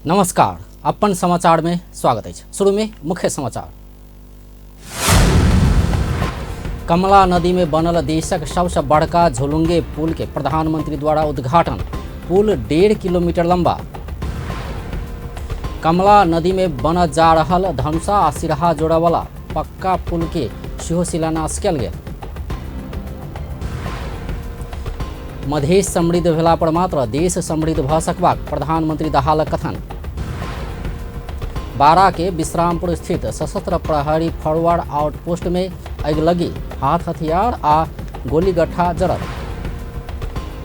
नमस्कार, अपन समाचार में स्वागत अछि। शुरू में मुख्य समाचार। कमला नदी में बनल देशक सबसँ बड़का झोलुंगे पुल के प्रधानमंत्री द्वारा उद्घाटन। पुल 1.5 किलोमीटर लंबा। कमला नदी में बनल जा रहल धनुषा आ सिरहा जोड़यवला पक्का पुल के सेहो शिलान्यास कयल गेल। मधेश समृद्ध भेला पर मात्र देश समृद्ध भऽ सकबाक प्रधानमंत्री दाहालक कथन। बारा के विश्रामपुर स्थित सशस्त्र प्रहरी फॉरवर्ड आउटपोस्ट में अगिलगी, हाथ हथियार आ गोली गट्ठा जरल।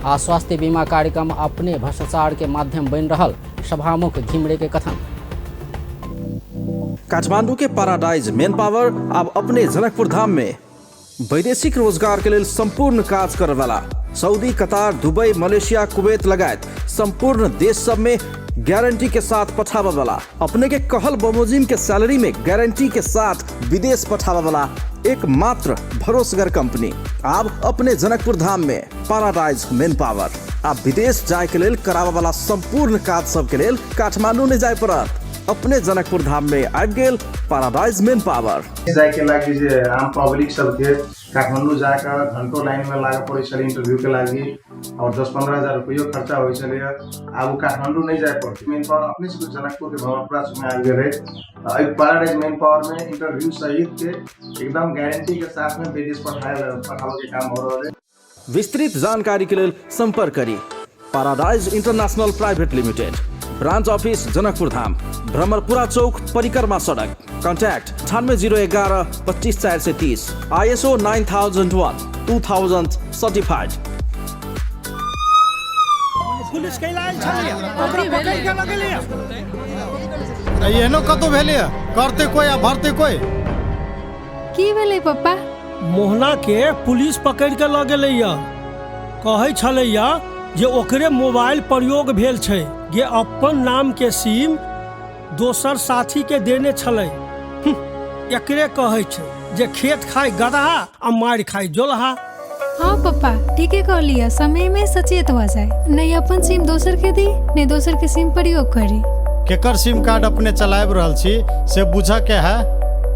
आ स्वास्थ्य बीमा कार्यक्रम अपने भ्रष्टाचार के माध्यम बनि रहल सभामुख घिमिरे के कथन। काठमांडू के पैराडाइज मेन पावर अब अपने जनकपुर धाम में वैदेशिक रोजगार के लेल संपूर्ण काज करे वाला Saudi, Qatar, Dubai, Malaysia, Kuwait लगायत संपूर्ण देश सब में गारंटी के साथ पठावे वाला, अपने के कहल बमोजिम के सैलरी में गारंटी के साथ विदेश पठावे वाला एकमात्र भरोसगर कंपनी अब अपने जनकपुर धाम में पैराडाइज मेन पावर। आप विदेश जाए के लेल करावे वाला संपूर्ण काज सब के लेल काठमांडू नहीं जाए पड़त, अपने जनकपुर धाम में आबि गेल पैराडाइज मेन पावर। जायके लागि जे आम पब्लिक सबके काठमाडौँ जाकऽ घंटों लाइनमे लागऽ पड़ै छलै इंटरव्यूके लागि आओर 10-15 हजार रुपैयो खर्चा होइ छलैए। आब ओ काठमाडौँ नहि जाय पड़तै, मेन पावर अपने सबके जनकपुरके भवनपुरा चौकमे आबि गेलै। एहि पैराडाइज मेन पावरमे इंटरव्यू सहितके एकदम गारंटीके साथमे विदेश पठाबऽके काम भऽ रहल है। विस्तृत जानकारी के लेल संपर्क करी paradise international private limited, branch office Janakpur Dham, Bhramarpura Chowk, परिक्रमा सड़क। Contact 98 011 25 430, ISO 9001 2000 certified. Police कैला आयल छलैया, ओकरा पकड़ के लगेलैया। एहनो कतौ भेलैया, करते कोई आ भरते कोई। की भेलै पप्पा? मोहना के पुलिस पकड़ के लऽ गेलैया। कहै छलैया जे ओकरे मोबाइल प्रयोग भेल छै, जे अपन नाम के सिम दोसर साथी के देने छलै। एकरे कहै छै जे खेत खाय गदहा आ मारि खाय जोलहा। हाँ पप्पा, ठीके कहलियै, समय में सचेत भऽ जाय, नहीं अपन सिम दोसर के दी, नहीं दोसर के सिम प्रयोग करी। केकर सिम कार्ड अपने चलाबि रहल छी से बुझऽ के है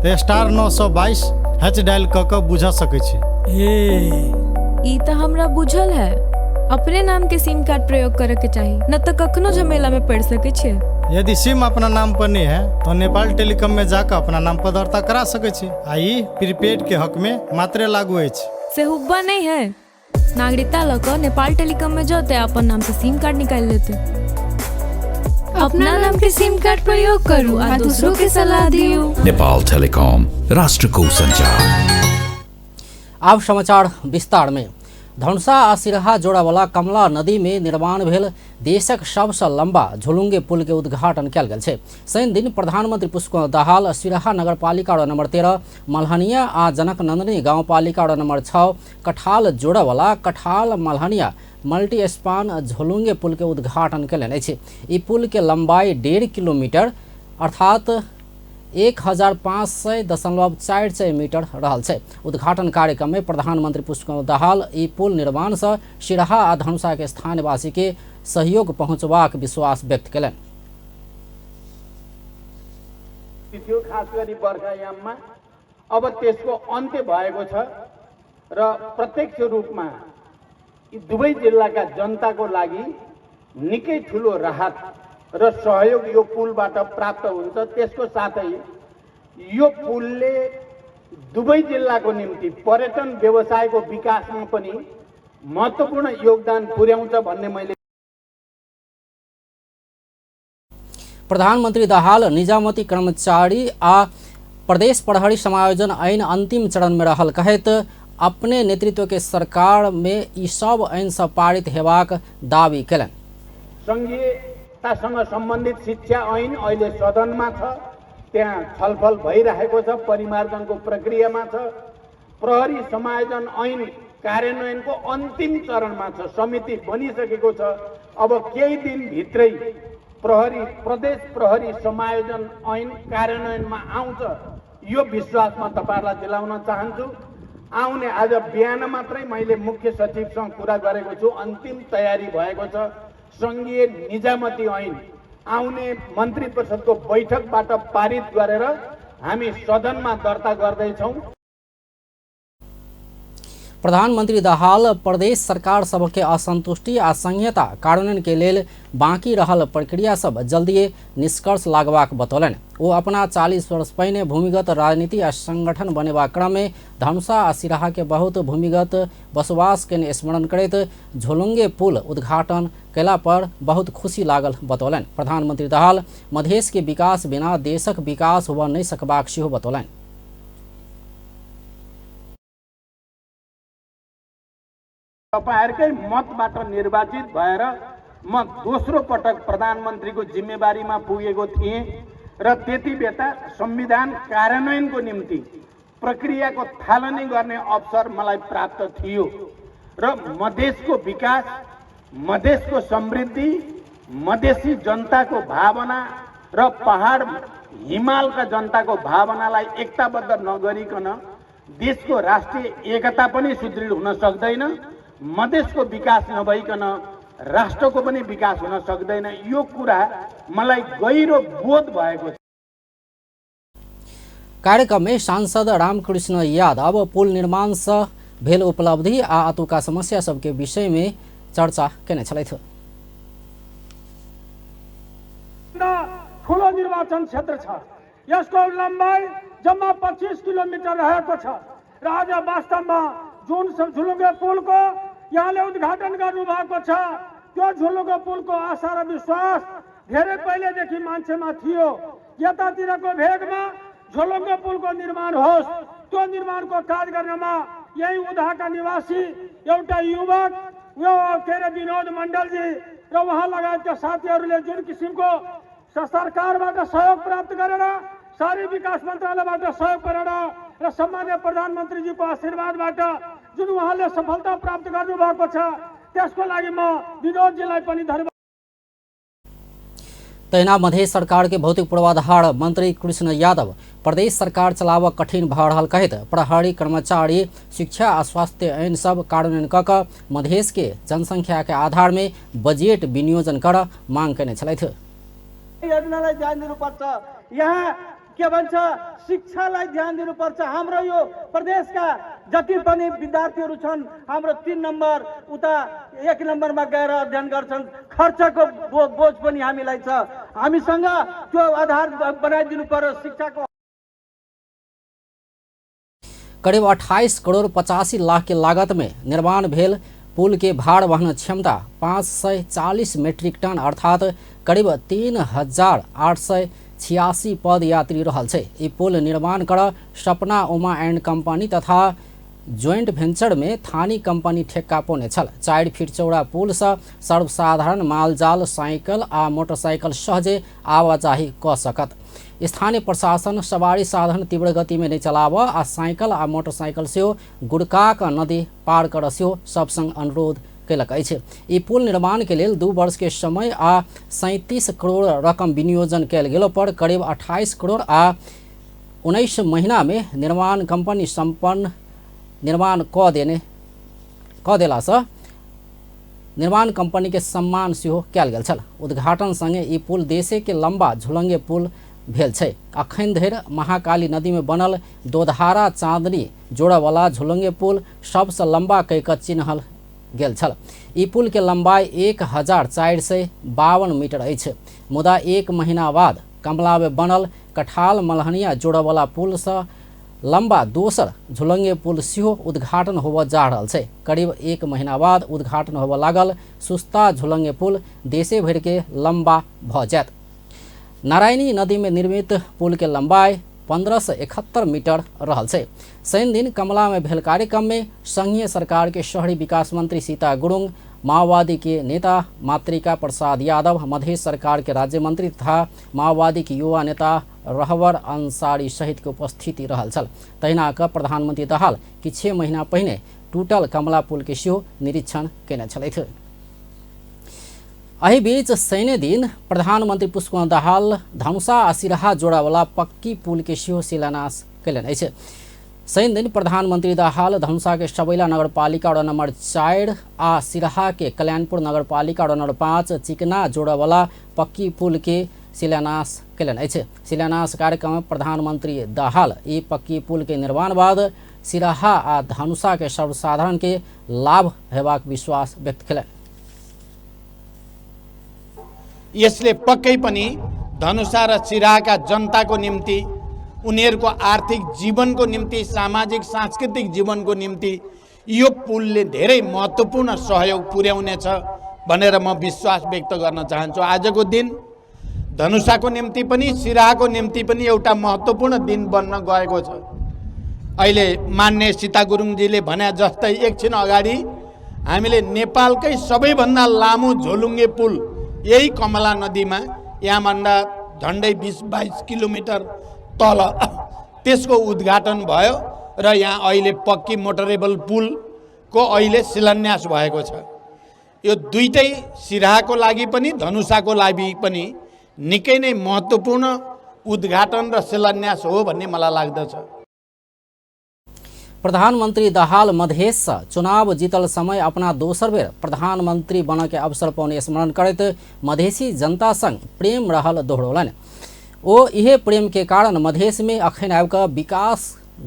तऽ *922# डायल कऽ कऽ बुझऽ सकै छी। ए ई तऽ हमरा बुझल है, अपने नाम के सिम कार्ड प्रयोग करे के चाही, न तऽ कखनो झमेला में पड़ सके छियै। यदि सिम अपना नाम पर नहीं है तो नेपाल टेलीकॉम में जाकर अपना नाम पर दर्ता करा सकै छी आ ई प्रीपेड के हक में मात्रे लागू अछि। से हुब्बा नहीं है, नागरिकता लऽ कऽ नेपाल टेलीकॉम में जते अपन नाम से सिम कार्ड निकालि लेते। अपना नाम के सिम कार्ड प्रयोग करू आ दूसरों के सलाह दियौ। नेपाल टेलीकॉम, राष्ट्रको संचार। आब समाचार विस्तार में। धनुषा आ सिरहा जोड़ावला कमला नदी में निर्माण भेल देशक सबसँ लंबा झोलुंगे पुल के उद्घाटन कयल गेल छै। शनि दिन प्रधानमंत्री पुष्पकमल दाहाल सिरहा नगरपालिका वार्ड नंबर 13 मल्हनिया आ जनकनंदनी गांवपालिका वार्ड नंबर 6 कठाल जोड़ावला कठाल मल्हनिया मल्टी स्पान झोलुंगे पुल के उद्घाटन कयलनि अछि। ई पुल के लंबाई 1.5 किलोमीटर अर्थात 1500.44 मीटर रहल छै। उद्घाटन कार्यक्रम में प्रधानमंत्री पुष्पकमल दाहाल ई पुल निर्माण से सिरहा आ धनुषा के स्थानीयवासी के सहयोग पहुंचबाक विश्वास व्यक्त कयलनि। थियो खास गरी बर्खायाममा, अब त्यसको अन्त्य भएको छ र प्रत्यक्ष रूपमा यी दुवै जिल्लाका जनताको लागि निकै ठुलो राहत र सहयोग यो पुलबाट प्राप्त हुन्छ। त्यसको साथै यो पुलले दुवै जिल्लाको निम्ति पर्यटन व्यवसायको विकासमा पनि महत्त्वपूर्ण योगदान पुर्याउँछ भन्ने मैले प्रधानमंत्री दाहाल निजामती कर्मचारी आ प्रदेश प्रहरी समायोजन ऐन अंतिम चरण में रहल कहैत अपने नेतृत्व के सरकार में ई सब ऐन से पारित हेबाक दावी कयलनि। संघीयतासँग सम्बन्धित शिक्षा ऐन अहिले सदनमा छ, त्यहाँ छलफल भइरहेको छ, परिमार्जनको प्रक्रियामा छ। प्रहरी समायोजन ऐन कार्यान्वयनको अन्तिम चरणमा छ, समिति बनिसकेको छ। अब केही दिनभित्रै प्रदेश प्रहरी समायोजन ऐन कार्यान्वयनमा आउँछ, यो विश्वास म तपाईहरुलाई दिलाउन चाहन्छु। आउने आज बिहान मात्रै मैले मुख्य सचिवसँग कुरा गरेको छु, अन्तिम तयारी भएको छ। संघीय निजामती ऐन आउने मन्त्री परिषदको बैठकबाट पारित गरेर हामी सदनमा दर्ता गर्दैछौँ। प्रधानमंत्री दाहाल प्रदेश सरकार सबके असंतुष्टि आ संहिता कार्यान्वयन के लेल बाकी रहल प्रक्रिया सब जल्दिए निष्कर्ष लागबाक बतौलनि। ओ अपना 40 वर्ष पहिने भूमिगत राजनीति आ संगठन बनेबाक क्रम में धनुषा आ सिराहा के बहुत भूमिगत बसोबास के स्मरण करैत झोलुंगे पुल उद्घाटन कयला पर बहुत खुशी लागल बतौलनि। प्रधानमंत्री दाहाल मधेश के विकास बिना देशक विकास होबय नहि सकबाक सेहो बतौलनि। तपाईहरुकै मतबाट निर्वाचित भएर म दोस्रो पटक प्रधानमन्त्रीको जिम्मेवारीमा पुगेको थिएँ र त्यति बेला संविधान कार्यान्वयनको निम्ति प्रक्रियाको थालनी गर्ने अवसर मलाई प्राप्त थियो र मधेसको विकास, मधेसको समृद्धि, मधेसी जनताको भावना र पहाड हिमालका जनताको भावनालाई एकताबद्ध नगरिकन देशको राष्ट्रिय एकता पनि सुदृढ हुन सक्दैन, मधेसको विकास नभइकन राष्ट्रको पनि विकास हुन सक्दैन। यो कुरा मलाई गहिरो बोध भएको छ। कार्यक्रम में सांसद रामकृष्ण यादव पुल निर्माण से भेल उपलब्धि आ अतुका समस्या सबके विषय में चर्चा केने छलथि। ठूलो निर्वाचन क्षेत्र छ, यसको लम्बाइ जम्मा 25 किलोमिटर रहेको छ र आज वास्तवमा जुन झुलुङ्गे पुलको यहाँले उद्घाटन गर्नुभएको छ, त्यो झुलुङ्गे पुलको आशा र विश्वास धेरै पहिलेदेखि मान्छेमा थियो। यतातिरको भेगमा झुलुङ्गे पुलको निर्माण होस्, त्यो निर्माणको कार्य गर्नमा यही उदाका निवासी एउटा युवक यो के अरे विनोद मण्डलजी र उहाँ लगायतका साथीहरूले जुन किसिमको सरकारबाट सहयोग प्राप्त गरेर, शहरी विकास मन्त्रालयबाट सहयोग गरेर र सम्माननीय प्रधानमन्त्रीजीको आशीर्वादबाट जुन उहाँले सफलता प्राप्त गर्नुभएको छ, त्यसको लागि म विनोदजीलाई पनि धन्यवाद। तहिना मधेश सरकार के भौतिक पूर्वाधार मंत्री कृष्ण यादव प्रदेश सरकार चलाव कठिन भऽ रहल कहैत प्रहरी कर्मचारी शिक्षा आ स्वास्थ्य ऐन सब कार्यान्वयन कऽ कऽ मधेश के जनसंख्या के आधार में बजेट विनियोजन कर मांग केने छलथि। योजनालाई ध्यान दिनुपर्छ, यहाँ के भन्छ शिक्षालाई ध्यान दिनुपर्छ। हाम्रो यो प्रदेशका जति पनि विद्यार्थीहरू छन्, हाम्रो 3 नम्बर उता 1 नम्बरमा गएर अध्ययन गर्छन्, खर्चको बोझ पनि हामीलाई छ। हामीसँग त्यो आधार बनाइदिनु पर्यो शिक्षाको। करीब 28 करोड़ 85 लाख के लागत में निर्माण भेल पुल के भार वहन क्षमता 540 मेट्रिक टन अर्थात करीब 3886 पद यात्री रहल छै। ई पुल निर्माण कर सपना उमा एंड कंपनी तथा ज्वाइंट वेंचर में थानी कंपनी ठेक्का पौने छल। 4 फीट चौड़ा पुल से सर्वसाधारण मालजाल, साइकिल आ मोटरसाइकिल सहजे आवाजाही क सकत। स्थानीय प्रशासन सवारी साधन तीव्र गति में नहीं चलाब आ साइकिल आ मोटरसाइकिल सेहो गुड़काक नदी पार कर सेहो सबसँग अनुरोध कयलक अछि। ई पुल निर्माण के लेल 2 वर्ष के समय आ 37 करोड़ रकम विनियोजन कयल गेलो पर करीब 28 करोड़ आ 19 महीना में निर्माण कंपनी संपन्न निर्माण क देलासँ निर्माण कंपनी के सम्मान सेहो कयल गेल छल। उद्घाटन संगे ई पुल देशे के लंबा झुलंगे पुल भेल छै। अखन धरि महाकाली नदी में बनल दोधारा चांदनी जोड़ऽवला झुलंगे पुल सबसँ लंबा कहि कऽ चिन्हल गेल छल। ई पुल के लंबाई 1452 मीटर अछि, मुदा 1 महीना बाद कमला में बनल कठाल मलहनिया जोड़ऽवला पुल से लंबा दोसर झुलंगे पुल सेहो उद्घाटन होबय जा रहल छै। करीब 1 महीना बाद उद्घाटन होबय लागल सुस्ता झुलंगे पुल देशे भरि के लंबा भऽ जायत। नारायणी नदी में निर्मित पुल के लंबाई 1571 मीटर रहल छै। शनि दिन कमला में भेल कार्यक्रम में संघीय सरकार के शहरी विकास मंत्री सीता गुरुंग, माओवादी के नेता मातृका प्रसाद यादव, मधेश सरकार के राज्य मंत्री तथा माओवादी के युवा नेता रहवर अंसारी सहित के उपस्थिति रहल छल। तहिना क प्रधानमंत्री दाहाल किछे महीना पहिने टूटल कमला पुल के सेहो निरीक्षण केने छलथि। एहि बीच शनि दिन प्रधानमंत्री पुष्पकमल दाहाल धनुषा आ सिराहा जोड़ावला पक्की पुल के सेहो शिलान्यास कयलनि अछि। शनि दिन प्रधानमंत्री दाहाल धनुषा के सबैला नगरपालिका वडा नंबर 4 आ सिरहा के कल्याणपुर नगरपालिका वडा नंबर 5 चिकना जोड़वाला पक्की पुल के शिलान्यास कयलनि अछि। शिलान्यास कार्यक्रम में प्रधानमंत्री दाहाल ई पक्की पुल के निर्माण बाद सिरहा आ धनुषा के सर्वसाधारण के लाभ हेबाक विश्वास व्यक्त कयलनि। यसले पक्कै पनि धनुषा र सिराहाका जनताको निम्ति, उनीहरूको आर्थिक जीवनको निम्ति, सामाजिक सांस्कृतिक जीवनको निम्ति यो पुलले धेरै महत्त्वपूर्ण सहयोग पुर्याउनेछ भनेर म विश्वास व्यक्त गर्न चाहन्छु। आजको दिन धनुषाको निम्ति पनि सिराहाको निम्ति पनि एउटा महत्त्वपूर्ण दिन बन्न गएको छ। अहिले मान्य सीता गुरुङजीले भने जस्तै एकछिन अगाडि हामीले नेपालकै सबैभन्दा लामो झोलुङ्गे पुल यही कमला नदीमा यहाँभन्दा झन्डै 20-22 किलोमिटर तल त्यसको उद्घाटन भयो र यहाँ अहिले पक्की मोटरेबल पुलको अहिले शिलान्यास भएको छ। यो दुईटै सिराहाको लागि पनि धनुषाको लागि पनि निकै नै महत्त्वपूर्ण उद्घाटन र शिलान्यास हो भन्ने मलाई लाग्दछ। प्रधानमंत्री दाहाल मधेस चुनाव जीतल समय अपना दोसर बेर प्रधानमंत्री बन के अवसर पाउने स्मरण करैत मधेसी जनता संग प्रेम रहल दोहरौलनि। ओ इहे प्रेम के कारण मधेस में अखन आबि कऽ विकास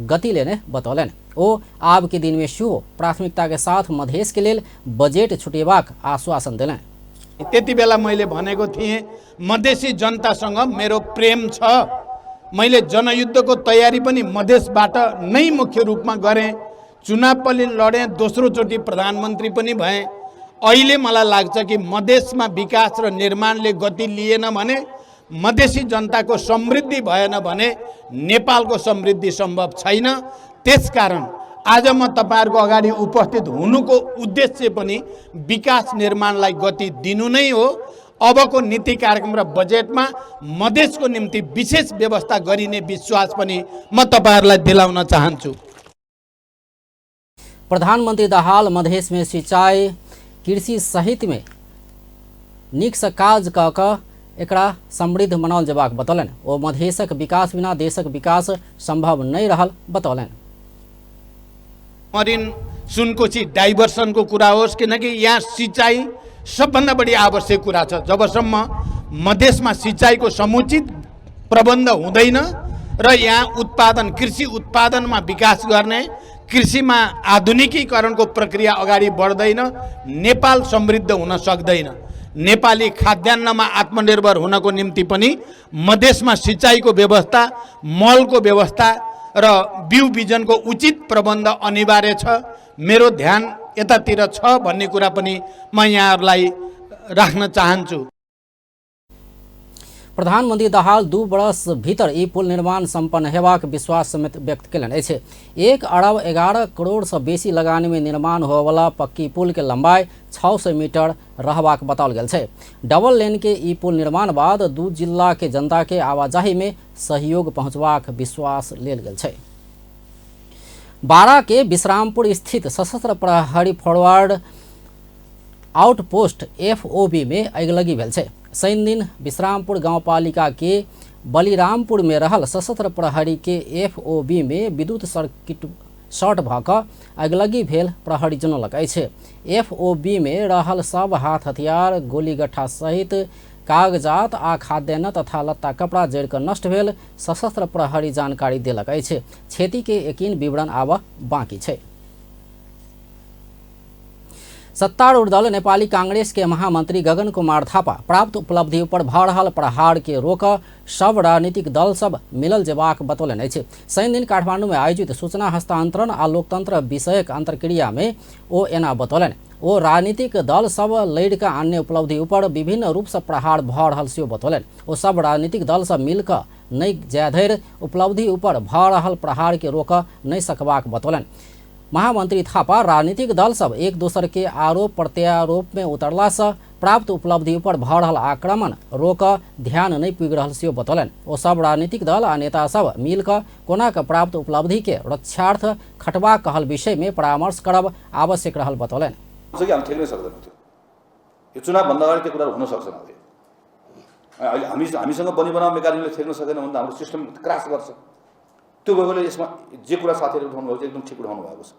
गति लेने बतौलनि। ओ आब के दिन में सेहो प्राथमिकता के साथ मधेस के लेल बजेट छुटेबाक आश्वासन देलनि। त्यति बेला मैले भनेको थिएँ मधेसी जनतासँग मेरो प्रेम छ। मैले जनयुद्धको तयारी पनि मधेसबाट नै मुख्य रूपमा गरेँ, चुनाव पनि लडेँ, दोस्रोचोटि प्रधानमन्त्री पनि भएँ। अहिले मलाई लाग्छ कि मधेसमा विकास र निर्माणले गति लिएन भने, मधेसी जनताको समृद्धि भएन भने नेपालको समृद्धि सम्भव छैन। त्यसकारण आज म तपाईहरुको अगाडि उपस्थित हुनुको उद्देश्य पनि विकास निर्माणलाई गति दिनु नै हो। अबको नीति कार्यक्रम र बजेटमा मधेसको निम्ति विशेष व्यवस्था गरिने विश्वास पनि म तपाईहरुलाई दिलाउन चाहन्छु। प्रधानमंत्री दाहाल मधेस में सिंचाई, कृषि सहित में नीक से काज क कऽ एकरा समृद्ध बनाओल जेबाक बतौलनि। ओ मधेसक विकास बिना देशक विकास संभव नहि रहल बतौलनि। मरिन सुनकोशी डाइभर्सनको कुरा होस्, किनकि यहाँ सिँचाइ सबभन्दा बढी आवश्यक कुरा छ। जबसम्म मधेसमा सिँचाइको समुचित प्रबन्ध हुँदैन र यहाँ उत्पादन, कृषि उत्पादनमा विकास गर्ने, कृषिमा आधुनिकीकरणको प्रक्रिया अगाडि बढ्दैन, नेपाल समृद्ध हुन सक्दैन। नेपाली खाद्यान्नमा आत्मनिर्भर हुनको निम्ति पनि मधेसमा सिँचाइको व्यवस्था, मलको व्यवस्था र बिउ बिजनको उचित प्रबन्ध अनिवार्य छ। मेरो ध्यान यतातिर छ भन्ने कुरा पनि म यहाँहरूलाई राख्न चाहन्छु। प्रधानमंत्री दाहाल 2 वर्ष भीतर ई पुल निर्माण सम्पन्न हेबाक विश्वास समेत व्यक्त कयलनि अछि। 1 अरब 11 करोड़ से बेसी लगानी में निर्माण होवला पक्की पुल के लंबाई 600 मीटर रहबाक बताओल गेल छै। डबल लेन के ई पुल निर्माण बाद 2 जिला के जनता के आवाजाही में सहयोग पहुंचबाक विश्वास लेल गेल छै। बारा के विश्रामपुर स्थित सशस्त्र प्रहरी फॉरवर्ड आउटपोस्ट एफओबी में अगिलगी भेल छै। शनि दिन विश्रामपुर गांवपालिका के बलिरामपुर में रहल सशस्त्र प्रहरी के एफओबी में विद्युत सर्किट शॉर्ट भऽ कऽ अगिलगी भेल प्रहरी जनौलक अछि। एफओबी में रहल सब हाथ हथियार, गोली गट्ठा सहित कागजात आ खाद्यान्न तथा लत्ता कपड़ा जरि कऽ नष्ट भेल सशस्त्र प्रहरी जानकारी देलक अछि। क्षति के यकीन विवरण आब बाकी छै। सत्तारूढ़ दल नेपाली कांग्रेस के महामंत्री गगन कुमार थापा प्राप्त उपलब्धि पर भऽ रहल प्रहार के रोक सब राजनीतिक दल सब मिलल जेबाक बतौलनि अछि। शनि दिन काठमांडू में आयोजित सूचना हस्तांतरण आ लोकतंत्र विषयक अंतर्क्रिया में ओ एना बतौलनि। ओ राजनीतिक दल सब लड़ि कऽ अन्य उपलब्धि ऊपर विभिन्न रूप से प्रहार भऽ रहल सेहो बतौलनि। ओ सब राजनीतिक दल सब मिल कऽ नहि जाय धरि उपलब्धि ऊपर भऽ रहल प्रहार के रोक नहि सकबाक बतौलनि। महामंत्री थापा राजनीतिक दल सब एक दोसर के आरोप प्रत्यारोप में उतरला से प्राप्त उपलब्धि पर भऽ रहल आक्रमण रोक ध्यान नहीं पुगि रहल सेहो बतौलनि। ओ सब राजनीतिक दल आ नेता सब मिल कऽ कोना कऽ प्राप्त उपलब्धि के रक्षार्थ खटबा कहल विषय में परामर्श करब आवश्यक रहल बतौलनि। हामी ठेक्नै सक्दैनौँ त्यो। यो चुनावभन्दा अगाडि त्यो कुराहरू हुन सक्छ। अहिले हामीसँग बनी बनाउने मेकानिजमले ठेक्न सकेन भने त हाम्रो सिस्टम क्रास गर्छ। त्यो भएकोले यसमा जे कुरा साथीहरूले उठाउनु भएको छ एकदम ठिक उठाउनु भएको छ।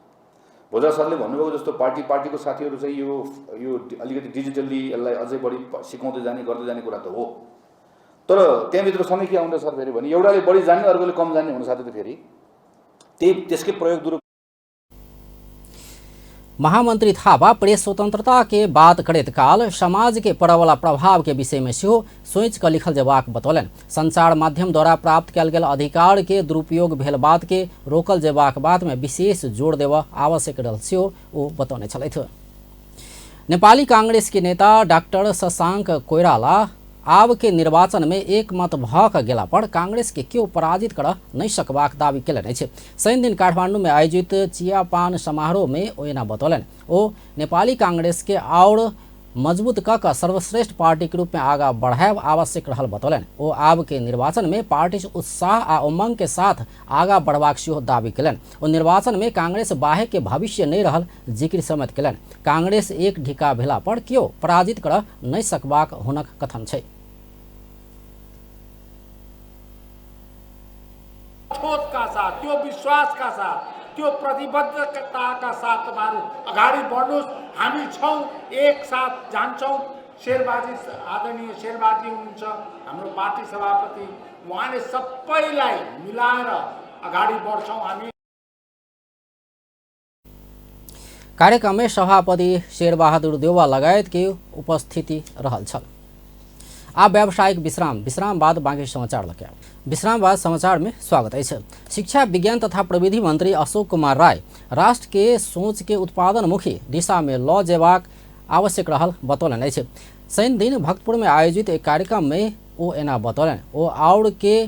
भोजराज सरले भन्नुभएको जस्तो पार्टीको साथीहरू चाहिँ यो यो अलिकति डिजिटल्ली यसलाई अझै बढी सिकाउँदै जाने गर्दै जाने कुरा त हो, तर त्यहाँभित्र सँगै के आउँछ सर फेरि भने एउटाले बढी जान्ने अर्कोले कम जान्ने हुन साथै त फेरि त्यही त्यसकै प्रयोग दुरुपयोग। महामंत्री थापा प्रेस स्वतंत्रता के बात करैत काल समाज के पड़यवला प्रभाव के विषय में सेहो सोचि कऽ लिखल जेबाक बतौलनि। संचार माध्यम द्वारा प्राप्त कयल गेल अधिकार के दुरुपयोग भेल बात के रोकल जेबाक बात में विशेष जोर देबऽ आवश्यक रहल सेहो ओ बतौने छलथि। नेपाली कांग्रेस के नेता डॉक्टर शशांक कोइराला आब के निर्वाचन में एक मत भऽ कऽ गेला पर कांग्रेस के केओ पराजित करऽ नहि सकबाक दावी केलनि अछि। शनि दिन काठमांडू में आयोजित चियापान समारोह में ओ एना बतौलनि। ओ नेपाली कांग्रेस के आओर मजबूत कऽ कऽ सर्वश्रेष्ठ पार्टी के रूप में आगाँ बढ़ायब आवश्यक रहल बतौलनि। ओ आब के निर्वाचन में पार्टी उत्साह आ उमंग के साथ आगाँ बढ़बाक सेहो दावी केलनि। ओ निर्वाचन में कांग्रेस बाहेक के भविष्य नहि रहल जिक्र समेत केलनि। कांग्रेस एक ढिका भेला पर केओ पराजित करऽ नहि सकबाक हुनक कथन छै। का साथ, त्यो विश्वासका साथ, त्यो प्रतिबद्धताका साथ तपाईँहरू अगाडि बढ्नुहोस्। हामी छौँ, एक साथ जान्छौँ। शेरबाजी, आदरणीय शेरबाजी हुनुहुन्छ हाम्रो पार्टी सभापति, उहाँले सबैलाई मिलाएर अगाडि बढ्छौँ हामी। कार्यक्रम में सभापति शेरबहादुर देउवा लगायत के उपस्थिति रहल छल। आब व्यावसायिक विश्राम, विश्राम बाद बाँकी समाचार लके आब। विश्राम बाद समाचार में स्वागत अछि। शिक्षा विज्ञान तथा प्रविधि मंत्री अशोक कुमार राय राष्ट्र के सोच के उत्पादनमुखी दिशा में लऽ जेबाक आवश्यक रहल बतौलनि अछि। शनि दिन भक्तपुर में आयोजित एक कार्यक्रम में ओ एना बतौलनि। ओ आओर के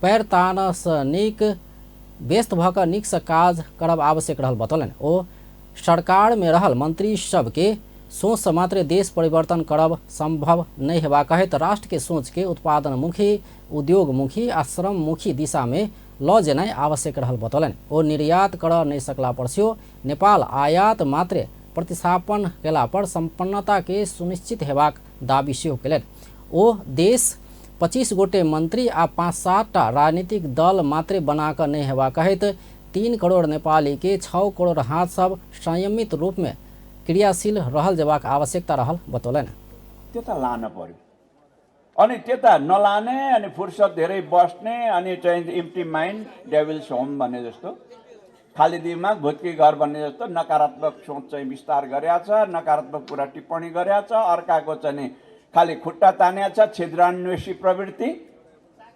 पैर तानसँ नीक व्यस्त भऽ कऽ नीकसँ काज करब आवश्यक रहल बतौलनि। ओ सरकार में रहल मंत्री सबके सोच से मात्र देश परिवर्तन करब संभव नहीं हेबाक कहैत राष्ट्र के सोच के उत्पादनमुखी, उद्योगमुखी आ श्रममुखी दिशा में लऽ जेनाइ आवश्यक रहल बतौलनि। ओ निर्यात करऽ नहि सकला पर सेहो नेपाल आयात मात्र प्रतिस्थापन केला पर संपन्नता के सुनिश्चित हेबाक दावी सेहो केलनि। ओ देश 25 गोटे मंत्री आ 5-7 टा राजनीतिक दल मात्र बना कऽ नहि हेबाक कहैत 3 करोड़ नेपाली के 6 करोड़ हाथ सब संयमित रूप में क्रियाशील रहल जेबाक आवश्यकता रहल बतौलनि। त्यता लान पर्यो, अनि त्यता नलाने अनि फुर्सद धेरै बस्ने अनि चाहिँ इम्प्टी माइन्ड डेभिल्स होम भन्ने जस्तो, खाली दिमाग भुत्की घर भन्ने जस्तो नकारात्मक सोच चाहिँ विस्तार गरेको छ, नकारात्मक कुरा टिप्पणी गरेको छ, अर्काको चाहिँ खाली खुट्टा तानेको छ, छिद्रान्वेषी प्रवृत्ति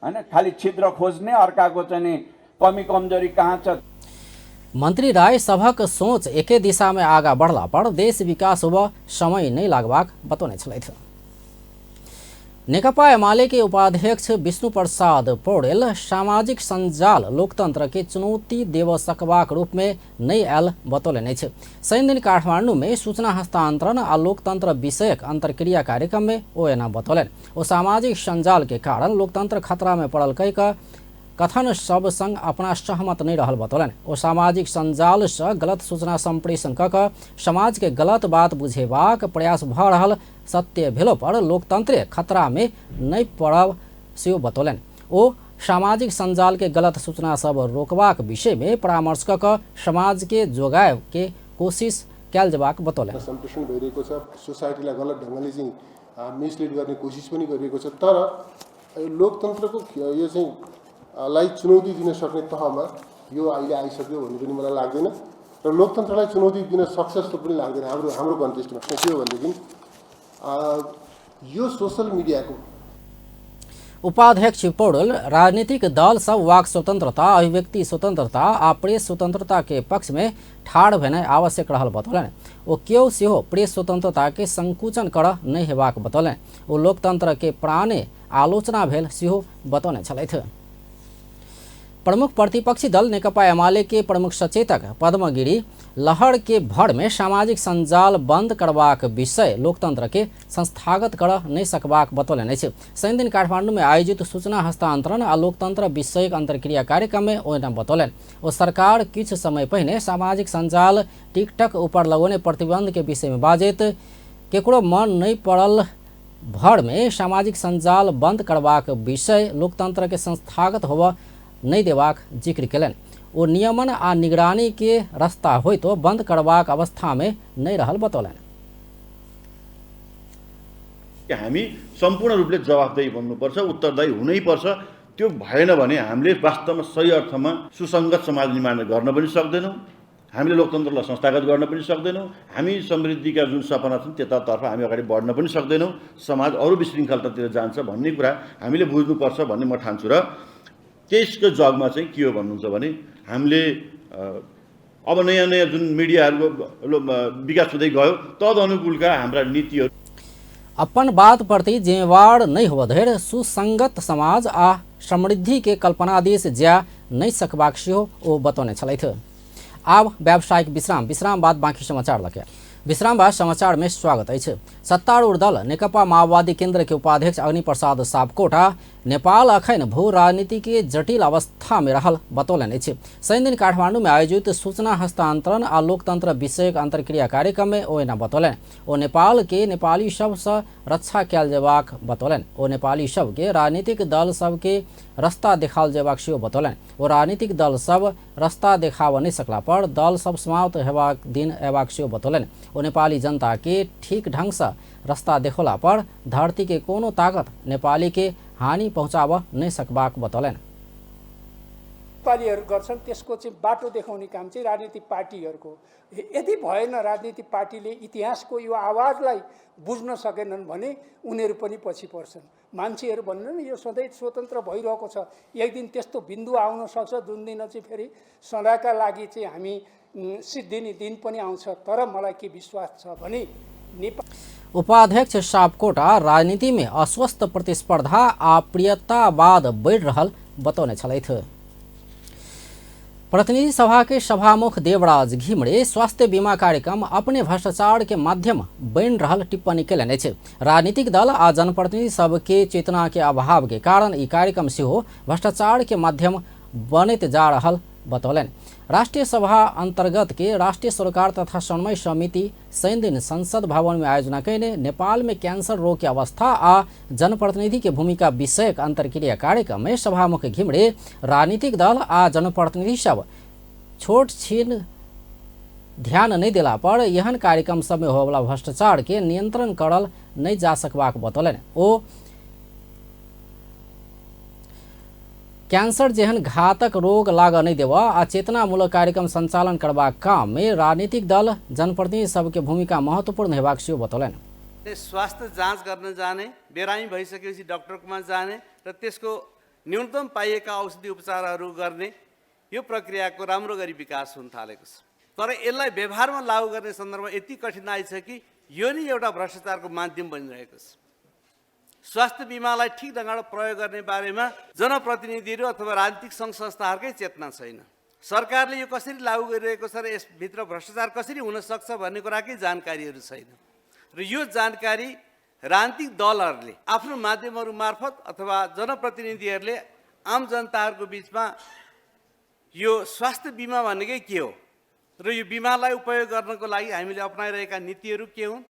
हैन, खाली छिद्र खोज्ने, अर्काको चाहिँ कमी कमजोरी कहाँ छ। मंत्री राय सभक सोच एके दिशा में आगा बढ़ला पर देश विकास होब समय नहीं लागबाक बतौने छलथि। नेकपा एमाले के उपाध्यक्ष विष्णु प्रसाद पौडेल सामाजिक सञ्जाल लोकतंत्र के चुनौती देव सकबाक रूप में नहीं आयल बतौलनि अछि। शनि दिन काठमांडू में सूचना हस्तांतरण आ लोकतंत्र विषयक अंतर्क्रिया कार्यक्रम में ओ एना बतौलनि। ओ सामाजिक सञ्जाल के कारण लोकतंत्र खतरा में पड़ल कहि कऽ कथन सब संग अपना सहमत नहीं रहल बतौलनि। ओ सामाजिक सञ्जाल से गलत सूचना संप्रेषण कऽ कऽ समाज के गलत बात बुझेबाक प्रयास भऽ रहल सत्य भेलो पर लोकतंत्र खतरा में नहीं पड़ब सेहो बतौलनि। ओ सामाजिक सञ्जाल के गलत सूचना सब रोकबाक विषय में परामर्श कऽ कऽ समाज के जोगाय के कोशिश कयल जेबाक बतौलनि। सम्प्रेषण भइरहेको छ, सोसाइटीलाई गलत ढङ्गले चाहिँ मिसलिड गर्ने कोसिस पनि गरिएको छ, तर लोकतन्त्रको यो चाहिँ लाई चुनौती दिन सक्ने तहमा यो अहिले आइसक्यो भन्ने पनि मलाई लाग्दैन र लोकतन्त्रलाई चुनौती दिन सक्छ जस्तो पनि लाग्दैन हाम्रो हाम्रो कन्टेस्टमा। के हो भनेदेखि यो सोसल मिडियाको उपाध्यक्ष पौडेल राजनीतिक दल सब वाक स्वतंत्रता, अभिव्यक्ति स्वतंत्रता आ प्रेस स्वतंत्रता के पक्ष में ठाढ़ भेनाइ आवश्यक रहल बतौलनि। ओ केओ सेहो प्रेस स्वतंत्रता के संकुचन करऽ नहि हेबाक बतौलनि। ओ लोकतंत्र के प्राणे आलोचना भेल सेहो बतौने छलथि। प्रमुख प्रतिपक्षी दल नेकपा एमाले के प्रमुख सचेतक पद्मगिरी लहर के भर में सामाजिक सञ्जाल बंद करबाक विषय लोकतंत्र के संस्थागत कर नहीं सकबाक बतौलनि अछि। शनि दिन काठमांडू में आयोजित सूचना हस्तांतरण आ लोकतंत्र विषयक अंतर्क्रिया कार्यक्रम में ओ एना बतौलनि। ओ सरकार किछु समय पहिने सामाजिक सञ्जाल टिकटक ऊपर लगौने प्रतिबंध के विषय में बाजैत केकरो मन नहीं पड़ल भर में सामाजिक सञ्जाल बंद करबाक विषय लोकतंत्र के संस्थागत होबऽ नहि देबाक जिक्र केलनि। ओ नियमन आ निगरानी के रास्ता होइतो बंद करबाक अवस्था में नहि रहल बतौलनि। हामी सम्पूर्ण रूपले जवाफदेही बन्नुपर्छ, उत्तरदायी हुनैपर्छ। त्यो भएन भने हामीले वास्तवमा सही अर्थमा सुसङ्गत समाज निर्माण गर्न पनि सक्दैनौँ, हामीले लोकतन्त्रलाई संस्थागत गर्न पनि सक्दैनौँ, हामी समृद्धिका जुन सपना छन् त्यतातर्फ हामी अगाडि बढ्न पनि सक्दैनौँ, समाज अरू विशृङ्खलतातिर जान्छ भन्ने कुरा हामीले बुझ्नुपर्छ भन्ने म ठान्छु। र त्यसको जगमा चाहिँ के हो भन्नुहुन्छ भने हामीले अब नयाँ नयाँ जुन मिडियाहरूको विकास हुँदै गयो तदनुकूलका हाम्रा नीतिहरू अपन बात प्रति जिम्मेवार नहीं होब धरि सुसंगत समाज आ समृद्धि के कल्पना दिस जा नहीं सकबाक सेहो ओ बतौने छलथि। आब व्यावसायिक विश्राम, विश्राम बाद बाँकी समाचार लगे। विश्राम बाद समाचार में स्वागत अछि। सत्तारूढ़ दल नेकपा माओवादी केंद्र के उपाध्यक्ष अग्नि प्रसाद सापकोटा नेपाल अखन भू राजनीति के जटिल अवस्था में रहल बतौलनि अछि। शनिदिन काठमांडू में आयोजित सूचना हस्तांतरण आ लोकतंत्र विषयक अंतर्क्रिया कार्यक्रम में ओ एना बतौलनि। ओ नेपाल के नेपाली सबसँ रक्षा कयल जेबाक बतौलनि। ओ नेपाली सबके राजनीतिक दल सबके रास्ता देखाओल जेबाक सेहो बतौलनि। ओ राजनीतिक दल सब रास्ता देखाबऽ नहि सकला पर दल सब समाप्त हेबाक दिन अयबाक सेहो बतौलनि। ओ नेपाली जनता के ठीक ढंग से रास्ता देखौला पर धरती के कोनो ताकत नेपाली के हानि पहुँचाबऽ नहि सकबाक बतौलनि। नेपालीहरू गर्छन् त्यसको चाहिँ बाटो देखाउने काम चाहिँ राजनीतिक पार्टीहरूको। यदि भएन राजनीतिक पार्टीले इतिहासको यो आवाजलाई बुझ्न सकेनन् भने उनीहरू पनि पछि पर्छन्। मान्छेहरू भन्नु यो सधैँ स्वतन्त्र भइरहेको छ, एक दिन त्यस्तो बिन्दु आउन सक्छ जुन दिन चाहिँ फेरि सदाका लागि चाहिँ हामी सिद्धिने दिन पनि आउँछ। तर मलाई के विश्वास छ भने उपाध्यक्ष सापकोटा राजनीति में अस्वस्थ प्रतिस्पर्धा आ प्रियतावाद बढ़ि रहल बतौने छलथि। प्रतिनिधि सभा के सभामुख देवराज घिमिरे स्वास्थ्य बीमा कार्यक्रम अपने भ्रष्टाचार के माध्यम बनि रहल टिप्पणी केलनि अछि। राजनीतिक दल आ जनप्रतिनिधि सबके चेतना के अभाव के कारण ई कार्यक्रम सेहो भ्रष्टाचार के माध्यम बनैत जा रहल बतौलनि। राष्ट्रीय सभा अंतर्गत के राष्ट्रीय सरोकार तथा समन्वय समिति शनिदिन संसद भवन में आयोजना कयने नेपाल में कैंसर रोग के अवस्था आ जनप्रतिनिधि के भूमिका विषयक अंतर्क्रिया कार्यक्रम में सभामुख घिमिरे राजनीतिक दल आ जनप्रतिनिधि सब छोट छीन ध्यान नहीं देला पर एहन कार्यक्रम सब में होवला भ्रष्टाचार के नियंत्रण करल नहीं जा सकबाक बतौलनि। ओ कैंसर जेहन घातक रोग लागऽ नहीं देबऽ आ चेतनामूलक कार्यक्रम संचालन करबाक काम में राजनीतिक दल जनप्रतिनिधि सबके भूमिका महत्वपूर्ण हेबाक सेहो बतौलनि। स्वास्थ्य जाँच गर्न जाने, बिरामी भइसकेपछि डाक्टरकोमा जाने र त्यसको न्यूनतम पाइएका औषधि उपचारहरू गर्ने यो प्रक्रियाको राम्रो गरी विकास हुन थालेको छ। तर यसलाई व्यवहारमा लागू गर्ने सन्दर्भमा यति कठिनाइ छ कि यो नै एउटा भ्रष्टाचारको माध्यम बनिरहेको छ। स्वास्थ्य बिमालाई ठिक ढङ्गबाट प्रयोग गर्ने बारेमा जनप्रतिनिधिहरू अथवा राजनीतिक सङ्घ संस्थाहरूकै चेतना छैन। सरकारले यो कसरी लागू गरिरहेको छ र यसभित्र भ्रष्टाचार कसरी हुन सक्छ भन्ने कुराकै जानकारीहरू छैन। र यो जानकारी राजनीतिक दलहरूले आफ्नो माध्यमहरू मार्फत अथवा जनप्रतिनिधिहरूले आम जनताहरूको बिचमा यो स्वास्थ्य बिमा भनेकै के हो र यो बिमालाई उपयोग गर्नको लागि हामीले अप्नाइरहेका नीतिहरू के हुन्।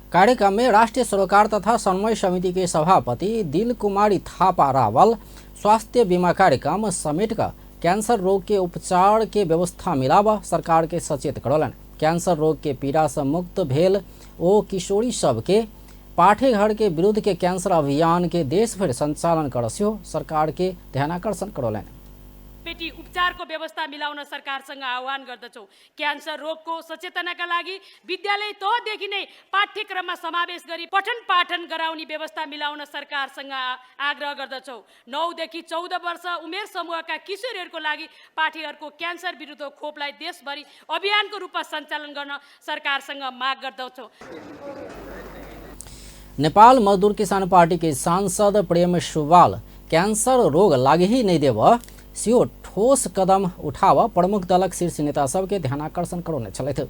कार्यक्रम में राष्ट्रीय सरोकार तथा समन्वय समिति के सभापति दिल कुमारी थापा रावल स्वास्थ्य बीमा कार्यक्रम समेट कर कैंसर रोग के उपचार के व्यवस्था मिलावा सरकार के सचेत करौलनि। कैंसर रोग के पीड़ा से मुक्त भेल ओ किशोरी सबके पाठेघर के विरुद्ध के कैंसर अभियान के देश भरि संचालन कर सेहो सरकार के ध्यानाकर्षण करौलनि। पेटी उपचारको व्यवस्था मिलाउन सरकारसँग आह्वान गर्दछौँ। क्यान्सर रोगको सचेतनाका लागि विद्यालय तहदेखि नै पाठ्यक्रममा समावेश गरी पठन पाठन गराउने व्यवस्था मिलाउन सरकारसँग आग्रह गर्दछौँ। 9 देखि 14 वर्ष उमेर समूहका किशोरीहरूको लागि पाठीहरूको क्यान्सर विरुद्ध खोपलाई देशभरि अभियानको रूपमा सञ्चालन गर्न सरकारसँग माग गर्दछौँ। नेपाल मजदूर किसान पार्टी के सांसद प्रेम सुवाल कैंसर रोग लागे ही नहीं देव सेहो ठोस कदम उठाव प्रमुख दलक शीर्ष नेता सबके ध्यानाकर्षण करौने छलथि।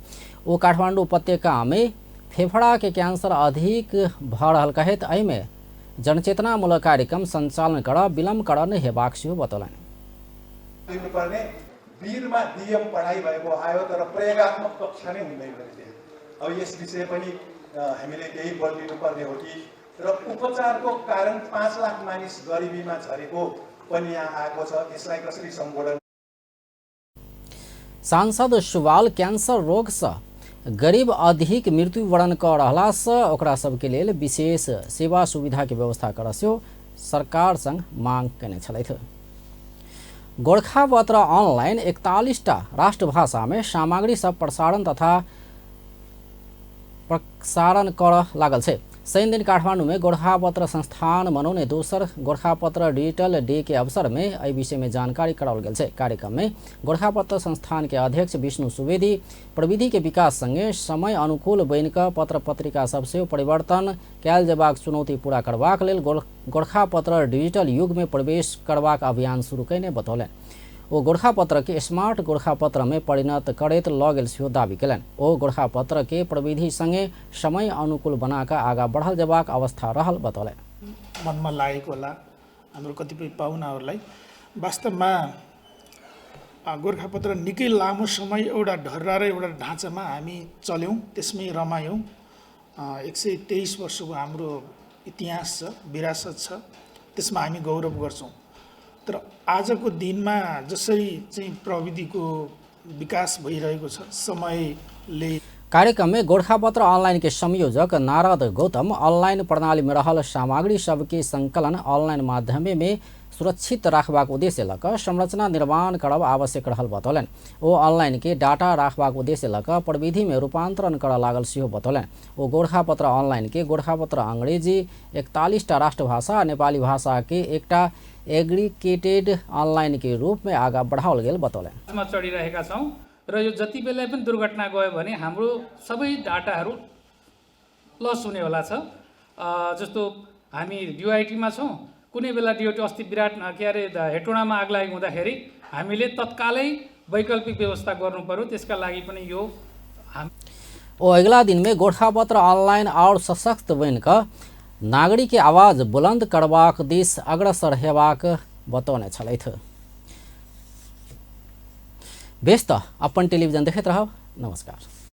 ओ काठमांडू उपत्यका में फेफड़ा के कैंसर अधिक भऽ रहल कहैत एहिमे जनचेतनामूलक कार्यक्रम संचालन कर विलम्ब कर नहि हेबाक सेहो बतौलनि। दिनुपर्ने वीरमा डीएम पढाइ भएको आयो तर प्रयोगात्मक कक्षा नै हुँदैन रहेछ। अब यस विषय पनि हामीले केही बल दिनुपर्ने हो कि र उपचारको कारण 5 लाख मानिस गरिबीमा झरेको पनि यहाँ आएको छ, यसलाई कसरी सम्बोधन। सांसद सुवाल कैंसर रोग से गरीब अधिक मृत्युवरण क रहला से ओकरा सबके लेल विशेष सेवा सुविधा के व्यवस्था कर सेहो सरकार संग मांग केने छलथि। गोरखापत्र ऑनलाइन 41टा राष्ट्रभाषा में सामग्री सब प्रसारण तथा प्रसारण कर लागल छै। शनि दिन काठमांडू में गोरखापत्र संस्थान मनौने दोसर गोरखापत्र डिजिटल डे के अवसर में एहि विषय में जानकारी कराओल गेल छै। कार्यक्रम में गोरखापत्र संस्थान के अध्यक्ष विष्णु सुवेदी प्रविधि के विकास संगे समय अनुकूल बनि कऽ पत्र पत्रिका सब सेहो परिवर्तन कयल जेबाक चुनौती पूरा करबाक लेल गोरखापत्र डिजिटल युग में प्रवेश करबाक अभियान शुरू कयने बतौलनि। ओ गोरखापत्र के स्मार्ट गोरखापत्र में परिणत करैत लऽ गेल सेहो दावी कयलनि। ओ गोरखापत्र के प्रविधि संगे समय अनुकूल बना कऽ आगाँ बढ़ल जेबाक अवस्था रहल बतौलनि। मनमा लागेको होला हाम्रो कतिपय पाहुनाहरूलाई। वास्तवमा गोरखापत्र निकै लामो समय एउटा ढर्रा र एउटा ढाँचामा हामी चल्यौँ, त्यसमै रमायौँ। 123 वर्षको हाम्रो इतिहास छ, विरासत छ, त्यसमा हामी गौरव गर्छौँ। तर आजको दिनमा जसरी चाहिँ प्रविधिको विकास भइरहेको छ, समयले। कार्यक्रम में गोरखापत्र ऑनलाइन के संयोजक नारद गौतम ऑनलाइन प्रणाली में रहल सामग्री सबके संकलन ऑनलाइन माध्यम में सुरक्षित राखबाक उद्देश्य लऽ कऽ संरचना निर्माण करब आवश्यक रहल बतौलनि। ओ ऑनलाइन के डाटा राखबाक उद्देश्य लऽ कऽ प्रविधि में रूपांतरण करऽ लागल सेहो बतौलनि। ओ गोरखापत्र ऑनलाइन के गोरखापत्र अंग्रेजी 41टा राष्ट्रभाषा आ नेपाली भाषा के एकटा एग्रीगेटेड ऑनलाइन के रूप में आगाँ बढ़ाओल गेल बतौलनि। चढिरहेका छौँ र यो जति बेला पनि दुर्घटना गयो भने हाम्रो सबै डाटाहरू लस हुनेवाला छ। जस्तो हामी डिओआइटीमा छौँ, कुनै बेला डिओटी अस्ति विराट के अरे हेटौँडामा आग लागेको हुँदाखेरि हामीले तत्कालै वैकल्पिक व्यवस्था गर्नु पर्यो, त्यसका लागि पनि यो ओ अगिला दिन में गोरखापत्र ऑनलाइन और सशक्त बनि कऽ नागरिक के आवाज बुलंद करबाक दिस अग्रसर हेबाक बतौने छलथि। बेस त अपन टेलीविजन देखैत रहब। नमस्कार।